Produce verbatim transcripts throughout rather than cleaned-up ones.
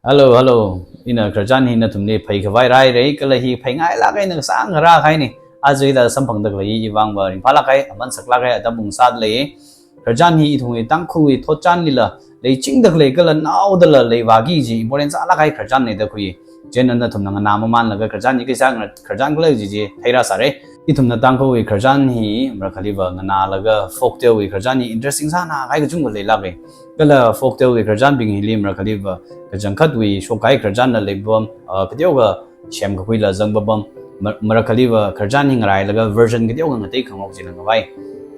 Hello, hello. Ina khararchan hi nathumli phaikhavai rāhaira, kala hi phaingailāk eina sāngarā kahaina. Aja hithāda samphangda khalei hi ivangva ringphālāk kahai, aman saklāk kahai atam ung sāda lei. Khararchan hi ithumwui Tangkhulwui thotchanlila leichingda khalei kala naodala leivāki kaji important sālāk kahai khararchanna da khui. Chieina nathumna nganā mamānlaga khararchan hi khisā khararchan khala kaji chi theirāsāra. Ithumna Tangkhulwui khararchan hi marakhaliva nganālaga folktale wui khararchan hi interesting sānā kahai kachungkha leilāka. Kala folktale wui khararchanbing hili marakhaliva kachangkhatwui shokkahai khararchanla leipam, ah, kateokha semkakhuila zangpapam, ma-, marakhaliva khararchan hi ngarailaga version kateokha ngateikhangarok chila ngavai.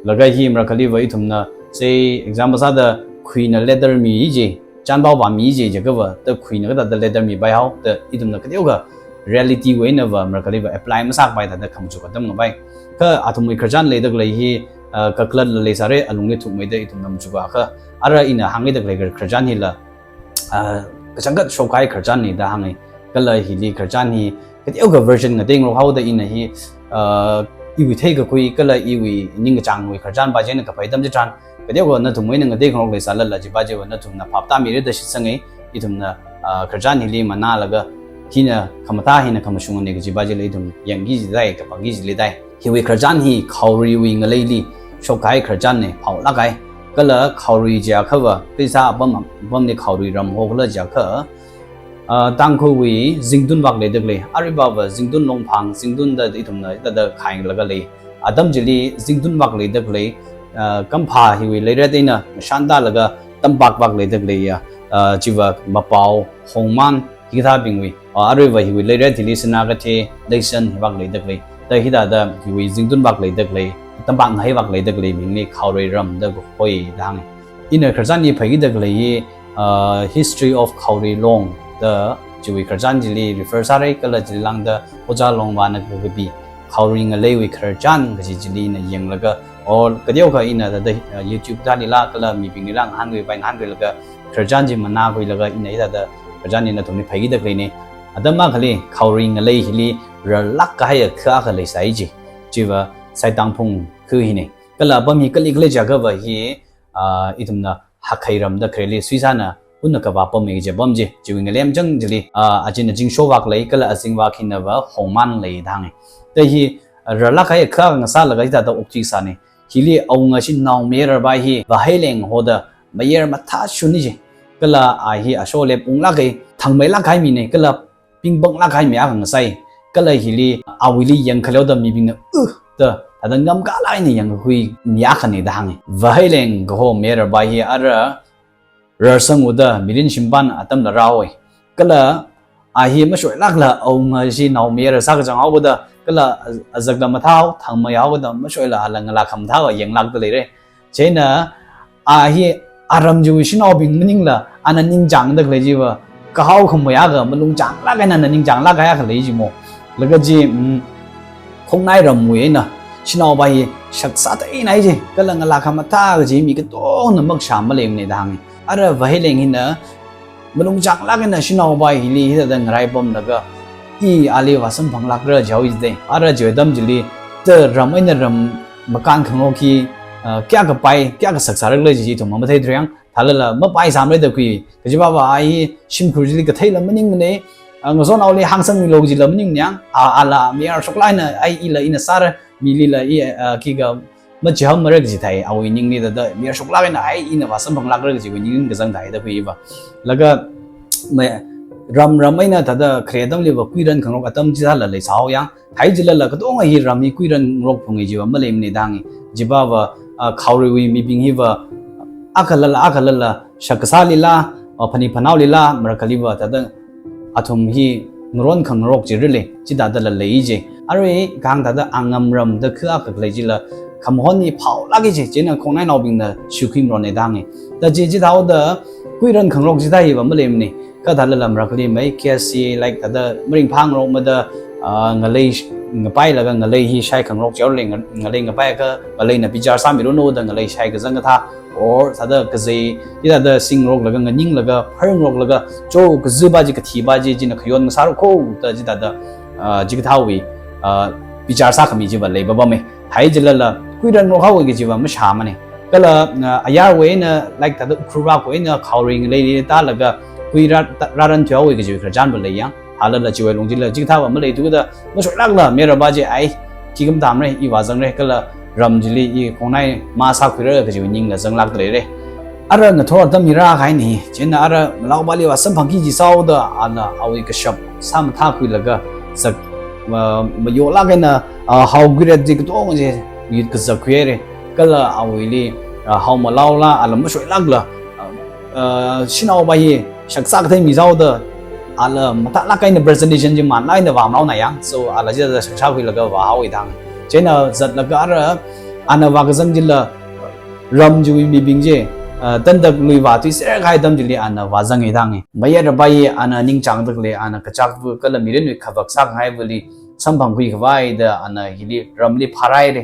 Laga hi marakhaliva ithumna, say, example sāda khuina letter mi kaji, chanpao vāmi kaji jiakhava, ta khuina kathāda letter mipaihao, ta ithumna kateokha reality wui einava marakhaliva apply masākapai thāda khamachuk atam ngavai. Kha athumwui khararchan leida khalei hi, ah, kakhalatla leisāra, alungli thukmeida ithumna machukakha. Ara ina hāngkida khalei khar-, khararchan hila, ah, kachangkhat shokkahai khararchanna da hānga. Kala hili khararchan hi kateokha version ngateingarok haoda ina hi, ah, iwui theikakhui kala iwui ningkachāngwui khararchanpa chieina kapai atam chitharan, kateokha nathumwui eina ngateikhangarok leisālala chipa chiva nathumna phap tāmira da shitsanga. Ithumna, ah, khararchan hili manālaga hina khamathā hina khamashungna kajipa chila ithum yangki jidai, kapangki jilidai. Hiwui khararchan hi Khaoriwui ngaleili shokkahai khararchanna, phaolāk kahai. Kala Khaori jiakhava, khisā apam, apamli Khaori ram hokhala jiakha, ah, Tangkhulwui zingtun vak leida khalei, aruivava zingtun longphang, zingtun da ithumna hithāda khailaga lei. Atam chili zingtun vak leida khalei, ah, kampha hiwui leiret eina shāntālaga tampak vak leida khaleiya, ah, chiva Mapao, Hongman, hikathābingwui, ah, aruiva hiwui leiret hili Sinakeithel, Leishan hi vak leida khalei. Ta hithāda hiwui zingtun vak leida khalei, tampak ngahai vak leida khaleibingli Khaori ram da kahoi da hānga. Ina khararchan hi phaikida khalei hi, ah, History of Khaori Long da chiwui khararchan chili refer sāra, kala chili lāngda Ojā Longvāna kakapi Khaori ngaleiwui khararchan kaji chili ina yanglaga, or kateokha ina thāda, ah, YouTube thālila kala mibinglila ngahānkhuipai ngahānkhuilaga khararchan chi manākhuilaga ina hithāda khararchan hi nathumli phaikida khaleina. Atam akhali Khaori ngalei hili rarlāk kahai akha akha leisai chi. Chiva Saitangphung kha hina. Kala apam hi kali khala jiakhava hi, ah, ithumna Hakhei ram da Khareli suisāna unna kavā apam hi kaji apam chi, chiwui ngalem chang chili, ah, achina zingsho vak lei, kala azing vak hinava Hongman lei da hānga. Ta hi, ah, rarlāk kahai akha akha ngasālaga hithāda okthuisāna. Hili awunga shanao mayarpa hi Vaheileng hoda mayar mathāshunna chi. Kala a hi asho lep unglāk kahai, thangmeilāk kahai mina, kala pingpanglāk kahai mi akha ngasai. Kala hili awuili yangkhaleoda mibingna, "Uh," da thāda ngamkālāk eina yangkakhui mi akhana da hānga. Vaheileng kaho mayarpa hi ara rarsang uda mirin shimpan atamla rāhaowa. Kala a hi mashoilākla awunga shanao mayar sākachang haoda, kala a-, azakla mathāhao, thangmeihaoda mashoila ala ngalā khamathāva yanglākda leira. Chieina a hi aram chiwui shanaobing maningla ana ningchāngda khalei chiva kahao khamei akha, malung chānglāk eina ana ningchānglāk kahai akha lei chi mo. Laga chi, mm, Khongnai ramwui eina shanaopa hi shak sātheina chi, kala ngalā khamathā kaji mi katongna makashā maleimana da hānga. Ara Vaheileng hina malung chānglāk eina shanaopa hili hithāda ngaraipamlaga, i ali vāsamphanglākra jihaowa da. Ara chiwui atam chili ta ram eina ram makānkhangarok hi, ah, kayākha pai, kayākha sak sāra khala chi ithum mamathei thurang. Thālala mapaisāmara da khui. Kajivava a hi shimkhur chili katheila maningmana, ah, ngazonnaoli hāngsangmilu kajila maningmana. A, ala mayar shoklāk eina, ai ila ina sāra, milila i, ah, khikha machihammara kaji thai, awui ningli thāda mayar shoklāk eina ai ina vāsamphanglākra kajiwui ningli kazang thai da khuiva. Laga ma-, ram ram eina thāda khare atamliva kuiran khangarok atam chithāla leisāhaowa. Thai chilala katonga hi ram hi kuiran ngarok phunga chiva maleimana da hānga. Chivava, ah, Khaoriwui mibing hiva akhalala, akhalala, shak kasālila, ah, phanit phanaolila, marakhaliva thāda athum hi ngaron khangarok chi rile, chithādala lei chi. Arui kahāng thāda Angam ram da kha akha khalei chila khamahon hi phaolāka chi, chieina Khongnainaobingna shukhuimarona da hānga. Ta chi chithāhaoda kuiran khangarok chithā hiva maleimana. Kha thālala marakhali mai K S C, like, thāda maringphāngarokmada, ah, ngalei sh-, ngapailaga ngalei hi shaikhangarok chihaora, nga-, ngalei ngapaiakha ngaleina bichar sāmiranu da ngalei shaikazang kathā, or thāda kazei, hithāda singngaroklaga, nganinglaga, pharngaroklaga, cho kazipa chi, kathipa chi, china khayon ngasāra kho da chithāda, ah, chikathāwui, ah, bichar sākhami chiva leipapama. Thai chilala kuiran ngarokhaowa kajiva mashāmana. Kala, ah, ayarwui eina, like, thāda Ukhrul vakwui eina Khaori ngaleili tālaga, khui rā, rāran thuihaowa kajiwui khararchanva lei yang. Thālala chiwui lung chila chikathāva maleithuda, mashoilākla mayarva chi, ai, khikha matamra, i vāzangra, kala ram chili i khongnai masākhuira kajiwui ningla zanglākda leira. Ara ngathor atam hi rākahaina hi, chieina ara malaopali vāsamphangki jisāhaoda, ana awui kashap sāmathākhuilaga, zak, ma-, mayolāk eina, ah, haokhuira chi katonga chi, yut kazakkhuihaira. Kala awuili, ah, haomalaola, ala mashoilākla, ah, ah, shanaova hi shakzā kathei misāhaoda, ala mathālāk eina presentation chi manlāk eina vāmalaona yang. So, ala chida shakzākhuilaga vāhaowa da hānga. Chieina zatlaga ara, ana vākazang chila, ram chiwui mibing chi, ah, tandak lui vāthuiserkahai atam chili ana vāzanga da hānga. Mayarva hi ana ningchāngda khalei, ana kachakva kala mirinwui khavak sākhangaivali samphangkhui khavai da ana hili ramli phārāhaira.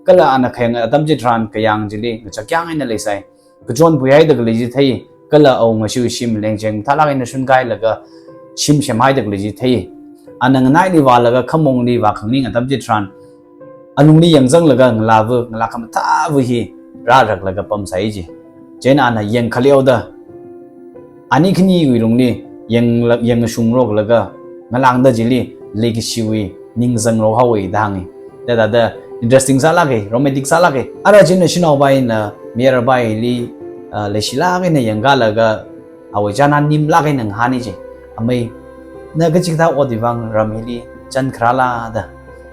Kala ana khayang atam chitharan kayāng chili ngachakyang eina leisai. Kachonphuihaida khalei chi thei, kala awunga shiwui shim lengcheng mathālāk eina shunkahailaga shim semhaida khalei chi thei. Ana nganaili vālaga khamongli vākhangning atam chitharan, alungli yangzanglaga ngalāva, ngalā khamathāva hi rāraklaga pamsai ji. Chieina ana yangkhaleoda, ani khaniwui lungli yangla-, yangshungroklaga, ngalāngda chili leikashiwui ning zangrok haowa da hānga. Thāda thāda interesting sālāka, romantic sālāka. Ara chieina shanaova hina mayarvali, ah, leishilāk eina yangkalaga, awui chānā nimlāk eina ngahāna ji. Amei, na kachikathā ot hiwui vang ram hili chānkharāla da.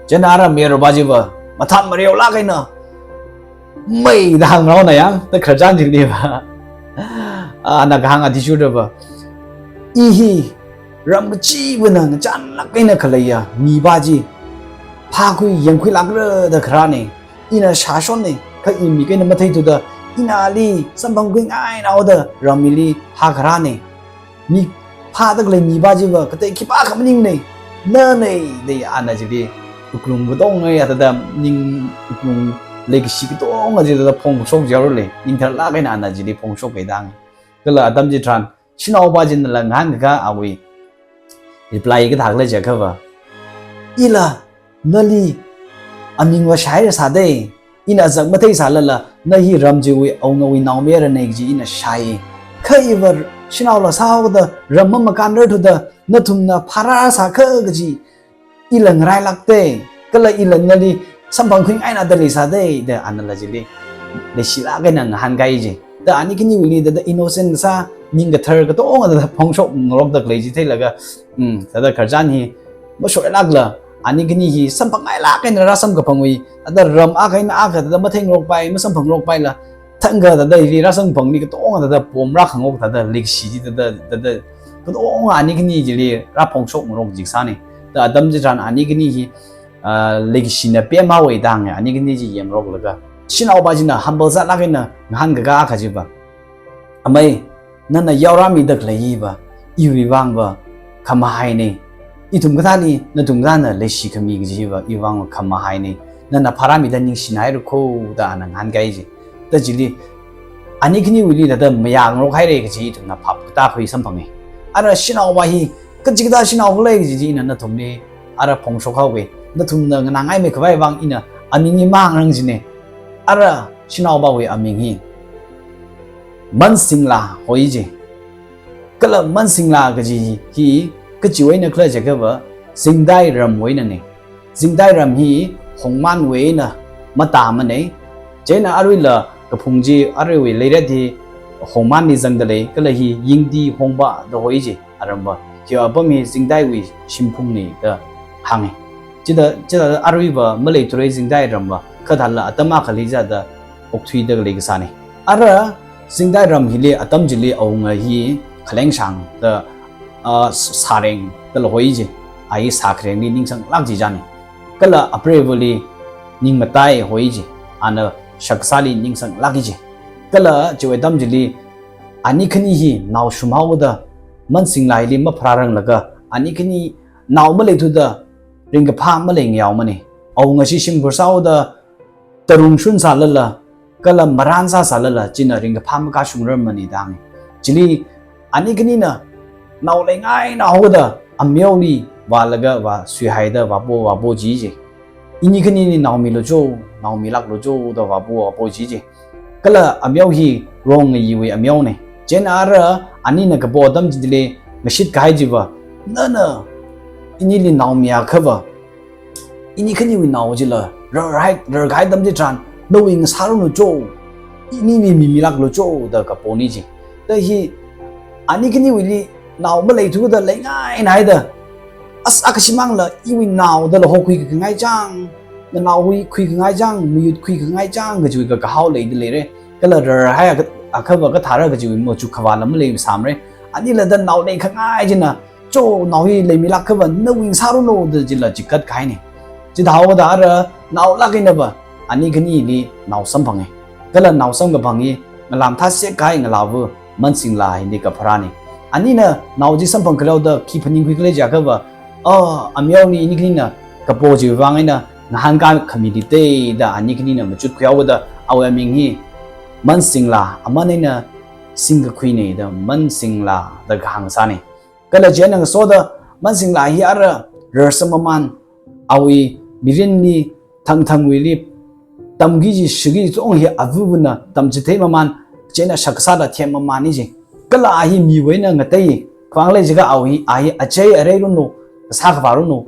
Chieina ara mayarva chiva mathān mareolāk eina, mei da hāngraona yang, da khararchan chiliva. Ah, ana kahāng athishurdava, i hi ram kachivana ngachānlāk eina khaleiya mipā chi phākhui yangkhuilākra da kharāna. Ina shāshonna, kha i mik eina matheithuda, ina ali samphangkhuingainaoda ram hili phākharāna. Mi phāda khalei mipā chiva katei khipākha maningmana, nana da ana chili wuklung katonga ya thāda ning wuklung leikashi katonga chi thāda phongshok jihaora, ningtharlāk eina ana chili phongshokka da hānga. Kala atam chitharan shanaova chinala ngahānkakā awui reply kathā khala jiakhava, ila nali amingva shāhaira sāda, ina azak matheisālala, na hi ram chiwui awungawui naomayarana kaji ina shāi. Kha iva shanaola sāhaoda ram mamakānrarthuda, nathumna phārāsākha kaji ila ngarailākda, kala ila nali samphangkhuingainada leisāda, da anala chili leishilāk eina ngahānkai ji. Da ani khaniwuili thāda innocent sā, ning kathar katonga thāda phongshokngarokda khalei chi theilaga, mm, thāda khararchan hi mashoilākla, ani khani hi samphangngailāk eina rāsamkaphangwui, thāda ram akha eina akha thāda matheingarokpai, masamphangngarokpaila, thangkha thāda hili rāsamphangmi katonga thāda pom rākhangok thāda leikashi chi thāda, thāda katonga ani khani chili rāphongshokngarok jisāna. Da atam chitharan ani khani hi, ah, leikashina pemhaowa da hānga, ani khani chi yangroklaga. Shanaova china humble sālāk eina ngahānkakā akha chiva, amei, nana yaorāmida khalei hiva iwui vangva khamahaina. Ithum kathāli nathum kathāna leishikhami kajiva iwui vangva khamahaina. Nana phārāmida ningshinaira kho da ana ngahānkai ji. Da chili ani khaniwuili thāda mayāngarok haira kaji ithumna phap katākhui samphanga. Ara shanaova hi kachikathā shanao khala kaji chi ina nathumli ara phongshok haoga. Nathumna nganāngaimei khavai vang ina aming hi mahāngrang jina. Ara shanaovawui aming hi Mansingla hoi ji. Kala Mansingla kaji hi kachiwui eina khala jiakhava, Zingtai ramwui einana. Zingtai ram hi Hongmanwui eina matāmana. Chieina aruila kaphung chi aruiwui leiret hi Hongmanli zangda lei, kala hi Yingti Hongba da hoi ji. Aramva, hiwui apam hi Zingtaiwui shimphungna da hānga. Chithāda, chithāda aruiva maleithura Zingtai ramva, kha thālala atam akhali chithāda okthuida khalei kasāna. Ara Zingtai ram hili atam chili awunga hi Khalengshang da, ah, Sareng dala hoi ji. A hi Sakharengli ningsanglāk ji chāna. Kala apreivali Ningmatai hoi ji. Ana shakzāli ningsanglāk ji. Kala chiwui atam chili ani khani hi nao shumhaoda Mansingla hili mapharāranglaga, ani khani nao maleithuda ringkaphā maleingayaomana. Awunga chi shimkhur sāhaoda tarung shunsālala, kala marān sāsālala, china ringkaphā makashungrarmana da hānga. Chili ani khanina nao leingainaoda ameoli vālaga vāsuihaida vāpo vāpo ji ji. Ini khanina naomilu jo, naomilāklu jo da vāpo vāpo ji ji. Kala ameo hi Rongngayiwui ameona. Chieina ara Anina kapo atam chili ngashit kahai chiva, nana inili nao miakhava, ini khaniwui nao chila rarhai, rarkahai atam chitharan, nawui ngasāranu cho, inili mimilāklu cho da kaponi chi. Da hi, ani khaniwuili nao maleithuda leingainaida, as akhashimangla iwui nao dala hokhui kangai chang, nganao hui khui kangai chang, mayut khui kangai chang kajiwui kakahao leida leira. Kala rarhai akha, akhava kathara kajiwui machuk khavāla maleisāmara. Anila da nao leikhangai china, cho nao hi leimilākhava nawui ngasāranu da chila chikat kahaina. Chithāhaoda ara naolāk einava, ani khanili nao samphanga. Kala nao samkaphang hi, ngalam thāsek kahai ngalāva, Mansingla hili kapharāna. Anina nao chi samphang khaleoda khi phaningkhui khala jiakhava, a, ameoli ini khanina kapo chiwui vang eina ngahānkā khami lite da ani khanina machutkhuihaoda awui aming hi Mansingla, aman eina singkakhuina da Mansingla da kahāng sāna. Kala chieina ngasoda Mansingla hi ara rarsang maman, awui mirinli, thangthangwuili, tamki kaji shiki kaji chong hi avavana tamchithei maman, chieina shakasāda them mamana chi. Kala a hi miwui eina ngatei, khavang lei jiakha a hi, a hi achei areiranu, kasā khavāranu,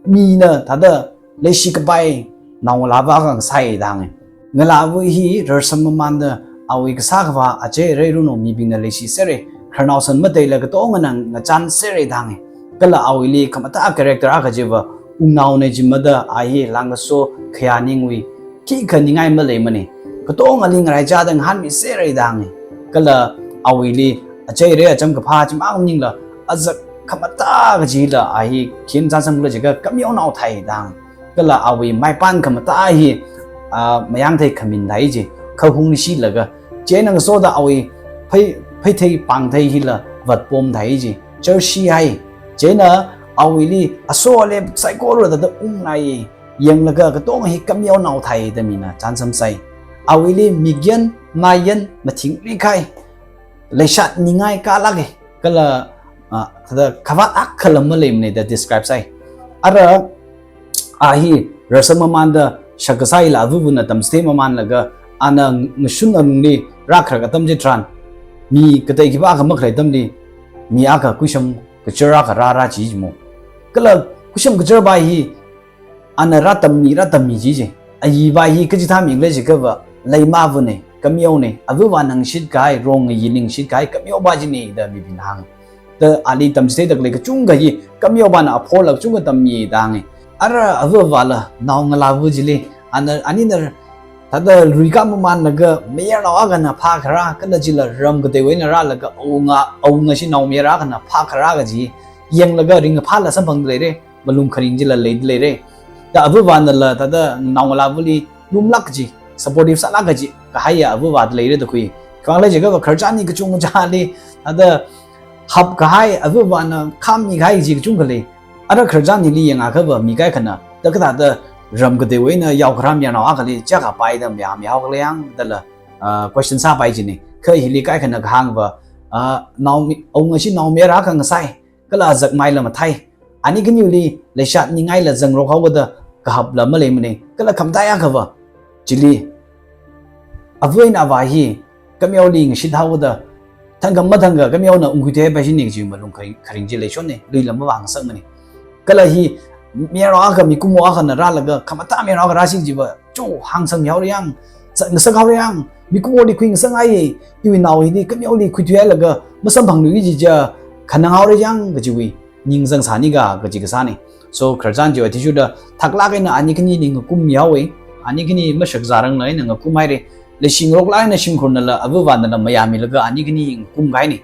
mina thāda leishi kapai naongalāva akha ngasai da hānga. Ngalāva hi rarsang mamanda awui kasā khavā achei areiranu mibingna leishisera, khararnao san mateila katongana ngachānsera da hānga. Kala awuili khamathā character akha chiva wungnaona jimada a hi langkaso khayā ningwui khikha ningai maleimana. Katongali ngaraichāda ngahānmisera da hānga. Kala awuili achei arei acham kaphā chimang maningla, azak khamathā kajila a hi khi chānsamkhala jiakha kameonao thai da hānga. Kala awui maipan khamathā hi, a, mayangthei khamin thai chi, khahung nishilaga, chieina ngasoda awui phei, pheithei pāngthei hila vatpom thai chi, charshi hai. Chieina awuili aso ale saikora thāda ungnai, yanglaga katonga hi kameonao thai da mina chānsamsai. Awuili migyan, mayan, mathingri khai, leishat ningai kalāka, kala, a, thāda khavāt akhala maleimana da describe sāi. Ara a hi rarsang mamanda shakasā hila avavana tamchithei mamanlaga, ana ngashun alungli rākharak atam chitharan, mi katei khipākha makhalei atamli, mi akha kuisham kachar akha rāra chi jimo. Kala kuisham kachar pai hi, ana rātammi, rātammi chi chi. Ayi pai hi kachithā mikhala jiakhava, leimavana, kameona, avavana ngashit kahai, rong ngayi ngashit kahai, kameo pai china da mibingna hānga. Da ali tamchitheida khalei kachungkha hi, kameopana aphorla kachungkha tammi da hānga. Ara avavala naongalāva chili, ana, anina thāda ruikā mamanlaga, mayarnao akhana phākharā, kala chila ram kateiwui eina rālaga, awunga, awunga shi naomayara akhana phākharā kaji, yanglaga ringkaphāla samphangda leira, malung kharing chila leida leira. Da avavanala thāda naongalāvali lumlāk chi, supportive sālāk chi, kahaiya avavada leira da khui. Khavang lei jiakhava khararchan hi kachungchali, thāda hapkahai, avavana khammi kahai chi kachungkha lei. Ara khararchan hili yangakhava mi kaikhana, da kathāda ram kateiwui eina yaokharā mayarnao akhali chiyākha paida mayā, mayāhaokhala yang dala, a, question sāpai china. Kha hili kaikhana kahāngva, a, naomi, awunga shi naomayara akha ngasai, kala azak maila mathei. Ani khaniwuili leishat ningaila zangrok haoda kahapla maleimana. Kala khamathā akhava, chili, ava eina avā hi kameoli ngashit haoda, thangkha mathangkha kameona ungkhuithuipai china kaji malung kharing, kharing chi leishonna, luila mavāngasakmana. Kala hi mayarnao akha, mikumo akhana rālaga, khamathā mayarnao akha rāsi chiva, cho, hāngsangmihaora yang, zatngasak haora yang, mikumoli khuingasakngai, iwui nao hili kameoli khuithuihailaga masamphangluiki kaji chi, khanang haora yang kajiwui ning zangsānika kaji kasāna. So, khararchan chiwui athishurda thaklāk eina ani khanili ngakummihaowa, ani khani mashakzārangla eina ngakumhaira, leishingaroklāk eina shimkhurnala avavanala mayāmilaga ani khani ngakumkahaina.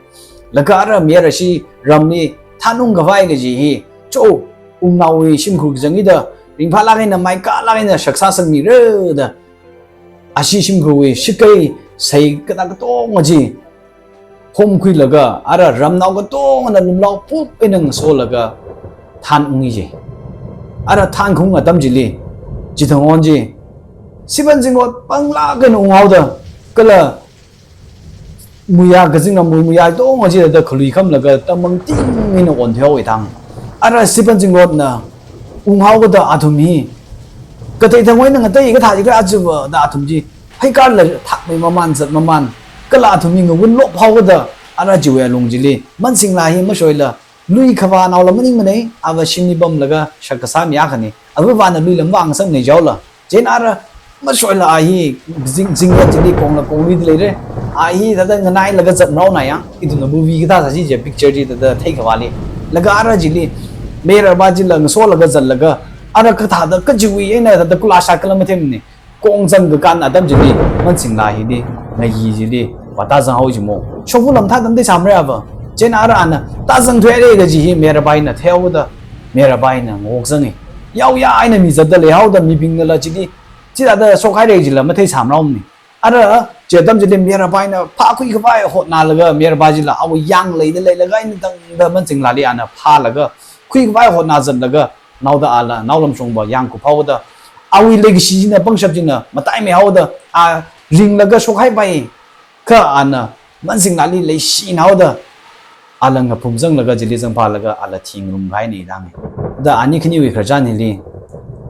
Laga ara mayara shi ramli thanungkhavai kaji hi, cho, wungnaowui shimkhur kachang hida, ringphālāk eina maikalāk eina shakzā sangmira da, ashi shimkhurwui shakei sei kathā katonga chi homkhuilaga, ara ramnao katongana lumlao pup eina ngasolaga thanungi chi. Ara thankhung atam chili, chithang on chi, Sipan Zingrot panglāk eina unghaoda, kala muiya kazingramwui muiya katonga chida khalui khamlaga tamang ting eina onthuihaowa thang. Ara Sipan Zingrotna unghaoda athum hi, katei thangwui eina ngatei kathā jiakha achiva da athum chi, pheikarla thakmei maman zat maman, kala athum hi ngawunlop haoda, Ara chiwui alung chili, Mansinglā hi mashoila, lui khavā naola maningmanei, ava shimli pamlaga shak kasā mi akhane. Avavana luila mavāngasakmanei jihaola. Chieina ara mashoila a hi zing, zingyat chili kongla kongluida leire. A hi thāda nganailaga zatnao na yang, ithumna movie kathā sāsi je picture chi thāda theikhavāli. Laga ara chili, mayarpā chila ngasolaga zatlaga, ara kathāda kachiwui eina thāda kula shakla mathemne. Kong zangkakān atam chili, Mansinglā hili, ngayi chili, vātāzanghao jimo. Shokhu lam thāda matheisāmara va. Chieina ara ana, tāzangthuihaire kaji hi mayarpā eina theihaoda, mayarpā eina ngokzange. Yaoya eina mi zatda leihaoda mibingnala chili, chithāda shokhaire jila matheisāmaraomane. Ara, chi atam chili mayarpā eina phākhui khavai hotnalaga, mayarpā chila awui yang leida leilaga eina tangda Mansinglāli ana phālaga, khui khavai hotna zatlaga, naoda ala, naolamshongva yang kuphaoda, awui leikashi china, pangshap china, mataimeihaoda, a ringlaga shokhaipai, kha ana, Mansinglāli leishinaoda, ala ngaphum zanglaga, chili zangphālaga, ala thingarumkahaine dang. Da ani khaniwui khararchan hili,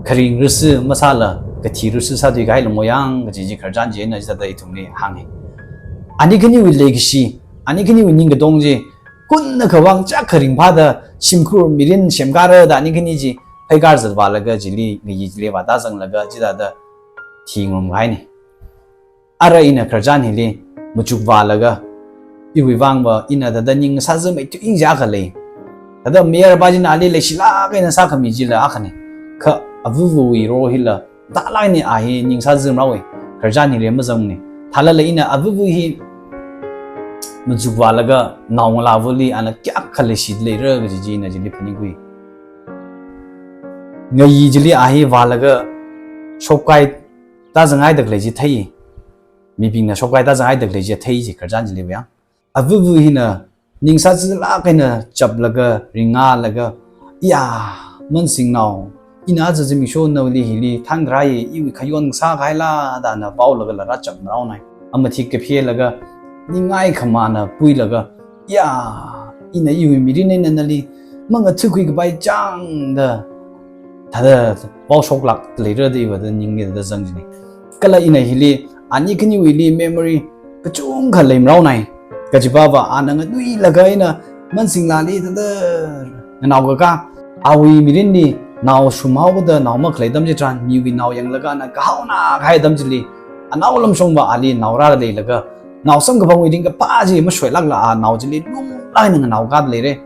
kharing rusu masāla, kathi rusu sāthuikahailamo yang, kaji chi khararchan chieina chithāda ithumli hānge. Ani khaniwui leikashi, ani khaniwui ningkatong chi, kunna khavang chak kharing phāda, shimkhur mirin semkāra da ani khani chi, pheikar zatvālaga chili, ngayi chili vātāzanglaga, chithāda thingarumkahaine. Ara ina khararchan hili, machukvālaga, iwui vangva, ina thāda ning sāzamei tuing ja khalei. Thāda mayarpā china ali leishilāk eina sākhami chila akhane. Kha avavawui role hila, tālāk eina a hi ning sāzamraowe. Khararchan hili mazangne. Thālala ina avava hi, machukvālaga, naongalāvali, ana kayākha leishida leira kaji chi ina chili phaningkhui. Ngayi chili a hi vālaga, shokkai tāzanghaida khalei chi thei. Mibingna shokkai tāzanghaida khalei chi thei chi khararchan chiliva yang. Avava hina, ning sāzalāk eina chaplaga, ringngalaga, ya, Mansingnao, ina aja zimiksho naoli hili, thānkharai, iwui khayon sākahaila, da ana paolaga lara chapmaraonai. Amathik kaphelaga, ningai khamana puilaga, ya, ina iwui mirin eina nali, mangathuikhui kapai chang da, thāda, pao shoklāk leira da iva da ningli da zang jine. Kala ina hili, ani khaniwuili memory, kachungkha leimaraonai. Kajipava ana nganuilaga ina, Mansinglāli thāda, nganao kakā, awui mirinli, nao shumhaoda, nao makhalei atam chitharan, miwui nao yanglaga ana kahaona kahai atam chili, anaolamshongva ali nao rāda leilaga, nao samkaphangwui ringkaphā chi mashoilākla a nao chili lumlāk eina nganao kāda leire.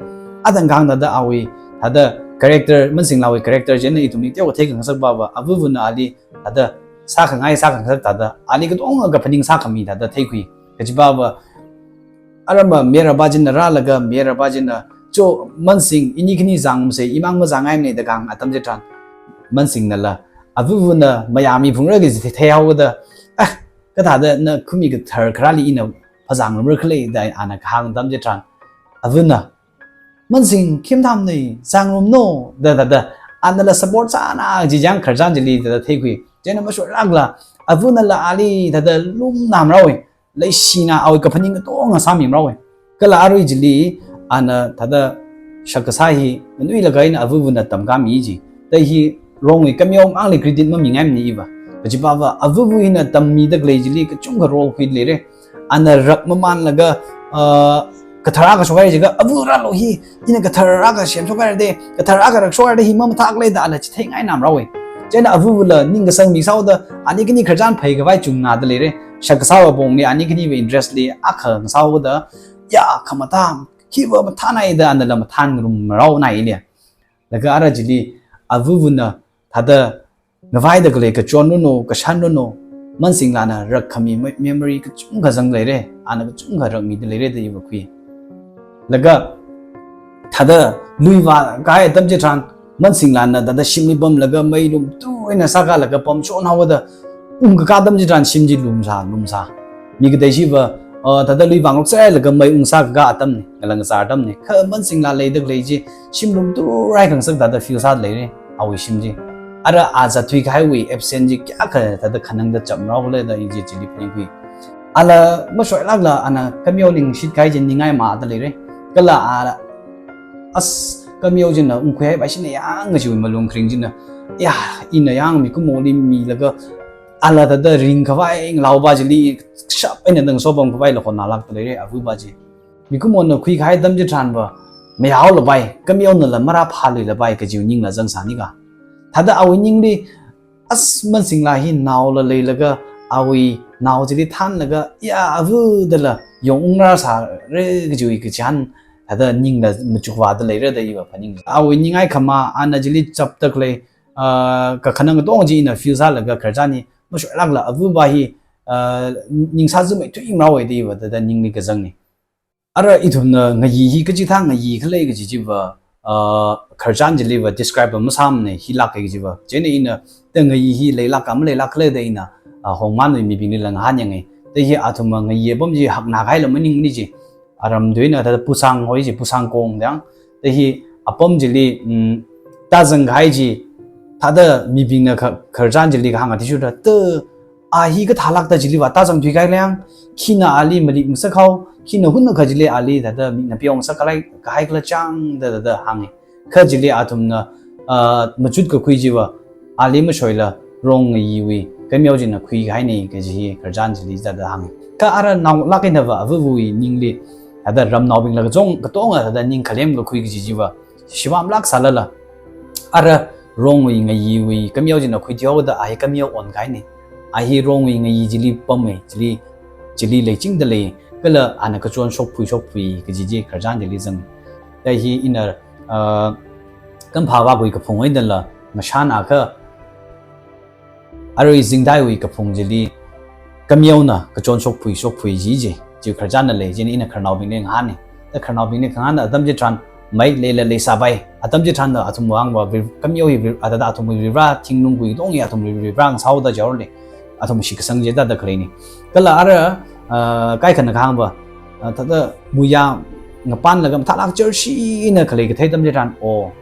Atangkang thāda awui, thāda character, Mansinglāwui character chieina ithumli teokha theikhangasakpava, avavana ali, thāda sākhangai sākhangasak thāda, ali katonga kaphaning sākhami thāda theikhui. Kajipava, arama mayarpā china rālaga, mayarpā china, cho Mansing, ini khani zangmase, imang mazangngaimane da kahāng atam chitharan, Mansingnala, avavana mayāmiphungra kaji theihaoda, ah, kathāda nakhumi kathar kharāli ina phazangrumra khala da ana kahāng atam chitharan, avana, Mansing, khi mathāmane, zangrumno, da, da, da, anala support sāna, jijang khararchan chili, da, da, theikhui. Chieina mashoilākla, avanala ali, da, da, lumnamraowe, leishina awui kaphaning katonga sāmimaraowe. Kala arui chili, ana, da, da, shak kasā hi, nganuilaga ina avavana tamkāmi ji. Da hi, rongwui kameo mangli credit mamingaimane iva. Kajipava, avava hina tammida khalei chili, kachungkha role khuida leire. Ana rak mamanlaga, ah, kathar akha shokhaira jiakha, ava rālu hi, ina kathar akha semshokhaira de, kathar akha rakshokhaira de, hi mamathākle da ala chitheingainamraowe. Chieina avavala ning kasang misāhaoda, ani khani khararchan pheikhavai chungnāda leire. Shak kasāva pongli, ani khaniva interest li, akha ngasāhaoda, ya, khamathā, khiva mathānai da, anala mathāngarumraonai le. Laga ara chili, avavana, thāda, ngavaida khalei kachon runo, kashan runo, Mansinglāna rakkhami me-, memory kachungkha zangda leire, ana kachungkha rakmida leire da iva khui. Laga, thāda, lui vākahai atam chitharan, Mansinglāna thāda shimli pamlaga mei lumtu eina sākalaga pamshon haoda, ungkakā atam chitharan shim chi lumsā, lumsā. Mi katei chiva, ah, thāda lui vāngarok sālaga mei ungsākakā atamne, ngalang kazar atamne. Kha Mansinglā leida khalei chi, shim lumtu rai khangasak thāda feel sāda leire, awui shim chi. Ara a zatthui kahaiwui absent chi kayākha thāda khanangda chapmaraokhala da i chi chili phaningkhui. Ala mashoilākla ana kameo ningshit kahai chi ningai mada leire. Kala a, as, kameo china ungkhuihaipai shina yang kajiwui malung kharing china. Ya, ina yang mikumoli milaga, ala thāda ringkhavai ngalaopā chili, sharp eina tangso pamkhavai la hotnalākda leire, avavapā chi. Mikumona khuikahai atam chitharanva, mayao lapai, kameonala marāphālui lapai kajiwui ningla zangsānika. Thāda awui ningli, as mansingla hi naola leilaga, awui nao chili thānlaga, ya, ava dala yongungrāsāra kajiwui kachihān, thāda ningla machukvāda leira da iva phaning. Awui ningai khama, ana chili chaptak lei, ah, kakhanang katonga chi ina feel sālaga khararchan hi mashoilākla avava hi, ah, ningsā zumei thuimarao da iva thāda ningli kazangni. Ara ithumna ngayi hi kachikathā ngayi khalei kaji chiva, ah, khararchan chiliva describe masāmana, hilāk kaji chiva. Chieina ina, thāda ngayi hi leilāka maleilāk khala da ina, ah, Hongmanwui mibinglila ngahānyanga. Thāda hi athumva ngayi apam chi hakna kahaila maningmana chi. Aram tuina thāda pusang hoi chi, pusang kong dang. Thāda hi apam chili, mm, tāzang kahai chi, thāda mibingna kha-, khararchan chili kahāng athishurda, thāda a hi kathālākta chiliva tāzang thuikahai leng, khina ali malik masakhao, khina hunakha chili ali thāda mikna pheong sākhalei kahai khala chang da, da, da hānga. Kha chili athumna, ah, machut kakhui chiva, ali mashoila, rong ngayiwui kameo china khuikahaina kaji hi khararchan chili thāda hānga. Kha ara naolāk einava avavawui ningli, thāda ramnaobingla kachong, katonga thāda ning khalem kakhui kaji chiva, shimānlāk sālala. Ara rongwui ngayiwui kameo china khuithuihaoda a hi kameo onkahaina. A hi rongwui ngayi chili pamma, chili, chili leichingda lei, kala ana kachon shokphui shokphui kaji chi khararchan chili zanga. Thāda hi ina, ah, Kanphāvakwui kaphung eina dala, ngashan akha, arui zingtaiwui kaphung chili, kameona kachon shokphui shokphui kaji chi, chi khararchanna lei, chieina ina khararnaobingli ngahāna. Thāda khararnaobingli ngahānda atam chitharan, mei leila leisāpai, atam chitharan thāda athum vangva, vir-, kameo hi vir-, a thāda athumwui Varivara thinglung kui katonga athum Varivara ngasaoda jaorli, athum shitkasang chi thāda khaleina. Kala ara, ah, kaikhana kahāngva, ah, thāda muiya ngapanlaga mathālāk charshi eina khalei kathei atam chitharan, o,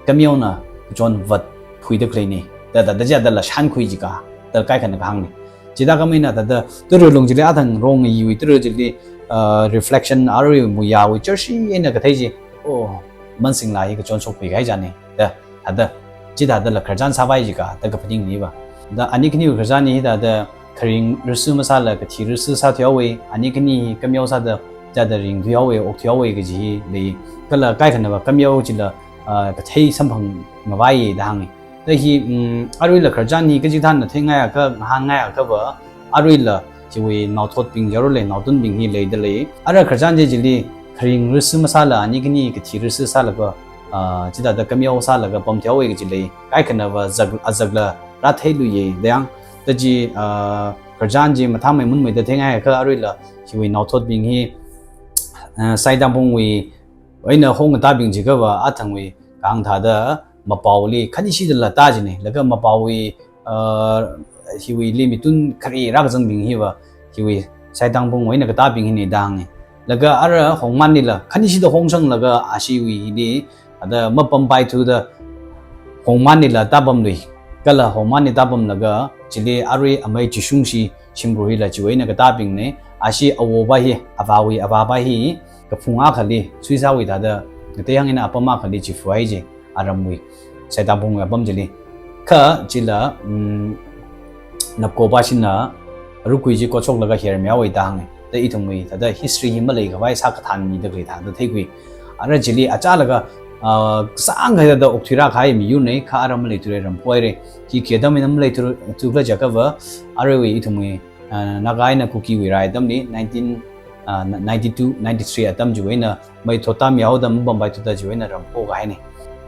kameona kachon vatphuida khaleina. Thāda, thāda chi thādala shankhui jika, thāda kaikhana kahāngna. Chithākhamei eina thāda tara lung chili athang rong ngayiwui tara chili, ah, reflection arui muiyawui charshi eina kathei chi, o, mansingla hi kachon shokphui kahai china. Thāda, thāda, chithādala khararchan sāpai jika, thāda kaphaningniva. Thāda ani khaniwui khararchan hi thāda kharing rasi masāla kathi rasi sāthuihaowa, ani khani hi kameo sāda, thāda ringthuihaowa, okthuihaowa kaji hi lei. Kala kaikhanava kameo chila, ah, kathei samphang ngavai da hānga. Thāda hi, mm, aruila khararchan hi kachikathāna theingai akha, ngahānngai akhava, aruila chiwui naothotbing jaorli, naotunbing hi leida lei. Ara khararchan chi chili kharing rasi masāla, ani khani kathi rasi sālaga, ah, chithāda kameo sālaga pamthuihaowa kaji lei. Kaikhanava zak, azakla rātheiluiya dang. Thāda chi, ah, khararchan chi mathāmei munmeida theingai akha aruila chiwui naothotbing hi, ah, Saitangphungwui eina hongkatābing jiakhava athangwui kahāng thāda mapaoli khanishidala tā jina. Laga mapaowui, ah, hiwuili mithun khare rākazangbing hiva, hiwui Saitangphungwui eina katābing hina da hānga. Laga ara Hongmannila khanishida hongsanglaga ashiwuili, thāda mapampaithuda Hongmannila tāpamlui. Kala Hongmanna tāpamlaga, chili arui amei Chishungshi Shimkhur hila chiwui eina katābingna, ashi awopa hi, avāwui avāpa hi, kaphung akhali, suisāwui thāda, ngatei hāng eina apam akhali chifuhai ji, aramwui, Saitangphungwui apam chili. Kha chila, mm, Napkopa shina, rukui chi kochoklaga hermihaowa da hānga. Thāda ithumwui, thāda history hi maleikhavai sākathan mida khalei thāda theikhui. Ara chili achālaga, ah, sāngkhaida okthuirākahai miyurna, kha ara maleithurai, ramphoira. Hi khi atam eina maleithu, thukhala jiakhava, aruiwui ithumwui, ah, Naga eina Kukiwui rai atamli, nineteen, ah, ninety-two, ninety-three atam chiwui eina, mei thottāmihaoda mapampaithuda chiwui eina ramphokahaina.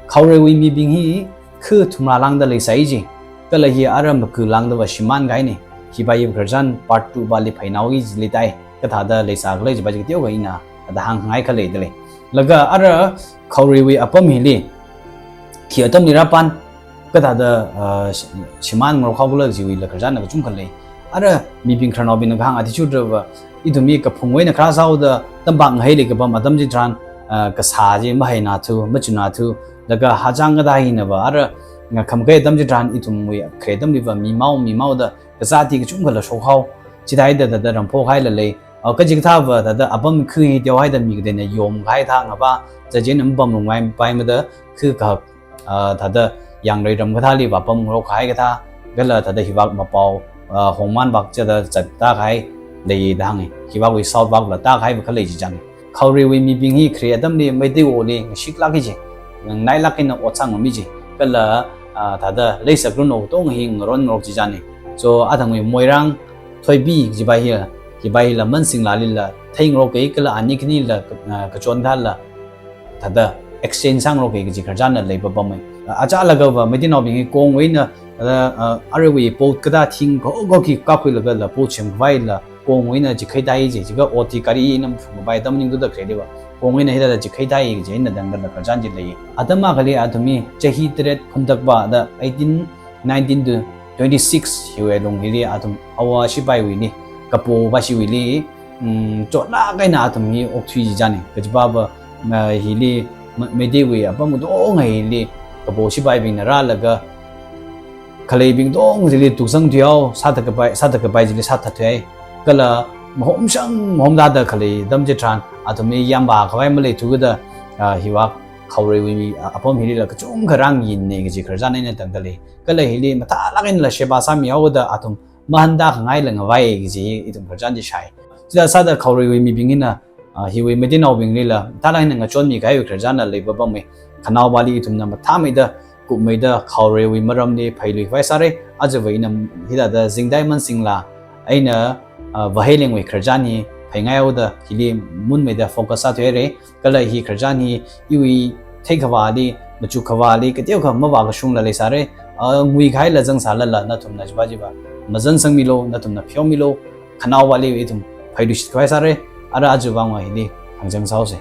Khaoreiwui mibing hi, kha thumrā lāngda leisai ji. Kala hi ara maga lāngdava shimānkahaina. Hipa hi khararchan part two pali phainaoki jili tai. Kathāda leisākhala jipa chi kateokha ina, thāda hāngngai khalei da lei. Laga ara Khaoreiwui apam hili, khi atamli rāpam, kathāda, ah, shi-, shimānngarok haokhala chiwuila khararchanna kachungkha lei. Ara mibing khararnaobingna kahāng athishurdava, ithumwui kaphungwui eina kharā sāhaoda, tampak ngahaili kapam atam chitharan, ah, kasā chi mahainathu, machunathu, laga hachang kathā hinava, ara, ah, khamakei atam chitharan ithumwui khare atamliva mimao, mimaoda, kazāti kachungkhala shokhao, chithāda thāda ramphokahaila lei, ah, kachikathāva thāda apam kha hi teohaida mi kateina yomkahai thā ngapa, zajen am pamlung mai paimada, kha kahak, ah, thāda Yangrei ram kathāliva pamngarokkahai kathā, kala thāda hivak mapao, ah, Hongman vak chithāda zattākahai lei da hānga. Hivakwui south vakla tākahaiva khalei chi chang. Khaoreiwui mibing hi khare atamli Meiteiwoli ngashiklāk kaji, nganailāk eina ot sāngami kaji, kala, ah, thāda leisak run otong hi ngaron ngarok chi chāna. So, athangwui Moirang Thoipi kajipa hi, hipa hila Mansinglālila theingarok kai kala ani khanila, ah, kachon thāla thāda exchange sāngarok kai kaji khararchanla leipapamma. Achālakha va Meiteinaobing hi kongwui eina, ah, ah, aruiwui boat kathā thing ko ko khi kakhuilagala boat semkhavaila kongwui eina chikhai thai kaji, chikha ot hi gari eina maphungkapai atam maningthuda khalei va, kongwui eina hithāda chikhai thai kaji eina tangda khararchan chi lei. Atam akhali athum hi chahi taret khuntakpa da eighteen nineteen to twenty-six hiwui alung hili athum Awo shipaiwuili, kapo pashiwuili, mm, chotlāk eina athum hi okthui chi chāna. Kajipa va, ah, hili, Me-, Meiteiwui apam katonga hili kapo shipaibingna rālaga khaleibing katonga chili tuksang thuihao, sāthatkapai, sāthatkapai chili sāthatthuihai. Kala mahomshang mahomda khalei atam chitharan, athum hi yāmvākhavai maleithuda, ah, hiva Khaoreiwui mi, ah, apam hilila kachungkha rānginnei kaji khararchan eina tangda lei. Kala hili mathālāk einala sheba sāmihaoda athum mahānda khangaila ngavai kaji ithum khararchan chi shāi. Chithāda sāda Khaoreiwui mibing hina, ah, hiwui Meiteinaobinglila mathālāk eina ngachonmi kahaiwui khararchanla leipapamma. Khanaopali ithumna mathāmeida, kupmeida Khaoreiwui maramli phailuikhavai sāra. Ajava ina hithāda Zingtai Mansinglā eina, ah, Vaheilengwui khararchan hi phaingaihaoda hili munmeida focus sāthuihaira. Kala hi khararchan hi iwui theikhavāli, machukkhavāli, kateokha mavākashungla leisāra, ah, nguikahaila zangsālala, nathumna chipa chipa mazangasangmilu, nathumna pheomilu, khanaopali ithum phailuishitkhavai sāra. Ara aja vangva hili hāngchang sāhaosa.